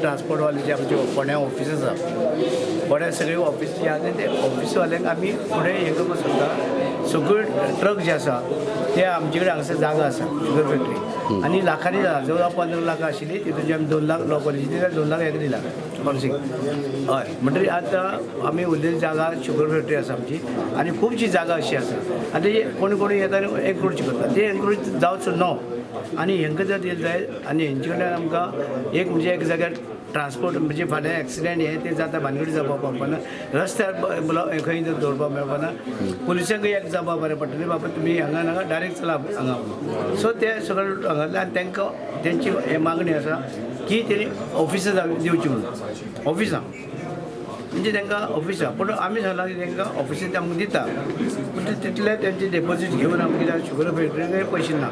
ट्रान्सपोर्टवाले जे आमचे फोंड्या ऑफीस आसा, फोंड्या सगळे ऑफीस जे आसा ते ऑफिसवाल्यांक आमी फुडें हें करपाक सोदता. सगळे ट्रक जे आसा ते आमचे कडेन हांगासर जागा आसा शुगर फॅक्टरी आनी लाखांनी जागा, जवळ 15 लाख आशिल्ली, तितून आमी 2 लाख लोकांची दिल्या, 2 लाख हेका दिला कोणसीक. हय, म्हणटकीर आतां आमी उरलेली जागा शुगर फॅक्टरी आसा आमची आनी खुबशी जागा अशी आसा आनी ते कोणी कोणी येता आनी एन्क्रोच करता. ते एन्क्रोच जावचो न्हू आनी हेंकां जर दिलें जायत आनी हेंचे कडल्यान आमकां एक म्हणजे एक जाग्यार ट्रान्सपोर्ट, म्हणजे फाल्यां एक्सिडेंट हें तें जाता, भानगडी जावपाक पावपाना, रस्त्यार खंय जर दवरपाक मेळपाना, पुलिसांकय एक जावपाक बरें पडटलें, बाबा तुमी हांगा नाका, डायरेक्ट चला हांगा म्हणून. सो ते सगळे हांगातले आनी तांकां तेंची हे मागणी आसा की तेणी ऑफिसां दिवची म्हणून. ऑफिसां म्हणजे तांकां ऑफिसां, पूण आमी सांगलां की तांकां ऑफिसान ते आमकां दिता, पूण ते तितले तेंचे डेपोजीट घेवन आमकां कित्याक शुगर फॅक्टरीक पयशे ना.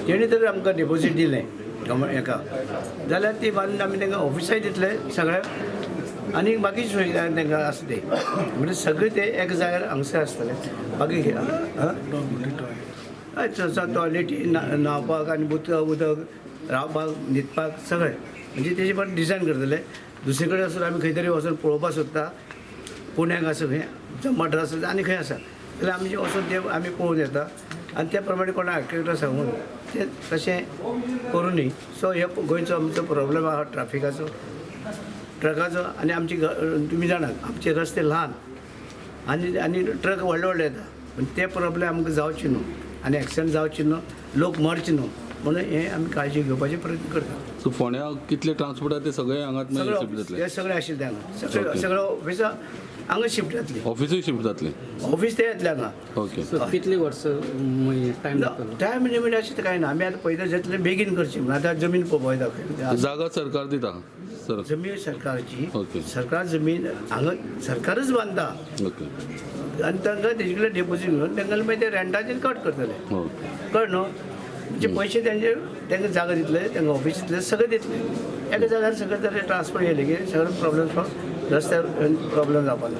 तेणी जर आमकां डेपोजीट दिलें हेका जाल्यार ती बांदून आमी तांकां ऑफिसाय दितले सगळे आनी बाकीची सुविधा तांकां आसा ते, म्हणजे सगळे ते एक जाग्यार हांगसर आसतले. बाकी हय, टॉयलेटी, न्हांवपाक आनी उदक उदक रावपाक, न्हिदपाक सगळें, म्हणजे तेजे पण डिजायन करतले. दुसरे कडेन वचून आमी खंय तरी वचून पळोवपाक सोदता, पुण्याक आसा खंय जावं मड्रास आसा आनी खंय आसा जाल्यार आमी वचून ते आमी पळोवन येता आनी त्या प्रमाणे कोणा आर्किटेक्टा सांगून ते तशें करूं न्ही. सो हे गोंयचो आमचो प्रॉब्लम आहा ट्राफिकाचो, ट्रकाचो. आनी आमची तुमी जाणात, आमचे रस्ते ल्हान आनी आनी ट्रक व्हडले व्हडले येता, पूण ते प्रॉब्लेम आमकां जावचे न्हू आनी एक्सिडंट जावचे न्हू, लोक मरचे न्हू म्हणून हे आमी काळजी घेवपाचे प्रयत्न करता. सो फोंड्या कितले ट्रान्सपोर्ट आहा ते सगळे हांगात सगळे शिफ्ट जातले? हे सगळे आशिल्ले ते हांगा सगळे सगळे ऑफिसां हांगा शिफ्ट जातली. ऑफिसूय शिफ्ट जातले? ऑफिस ते येतले हांगा. ओके. कितली वर्सां टायम लागतलो? टायम म्हणजे म्हणजे अशें कांय ना. आमी आतां पयलीं जातले बेगीन करची म्हणून आतां जमीन पळोवपा वयता. जागा सरकार दिता सर? जमीन सरकारची. सरकार जमीन हांगा सरकारच बांदता. आनी तांकां तेजे कडेन डेपोजीट घेवन तांकां मागीर ते रेंटाचेर कट करतले. कळ न्हू, म्हणजे पयशे तेंचे तांकां जागा दितले, तांकां ऑफिस दितले, सगळें दितले. एका जाग्यार सगळें तरेन ट्रान्सपोर्ट येयलें की सगळें प्रॉब्लम सॉल्व, रस्त्यार प्रॉब्लम जावपा ना.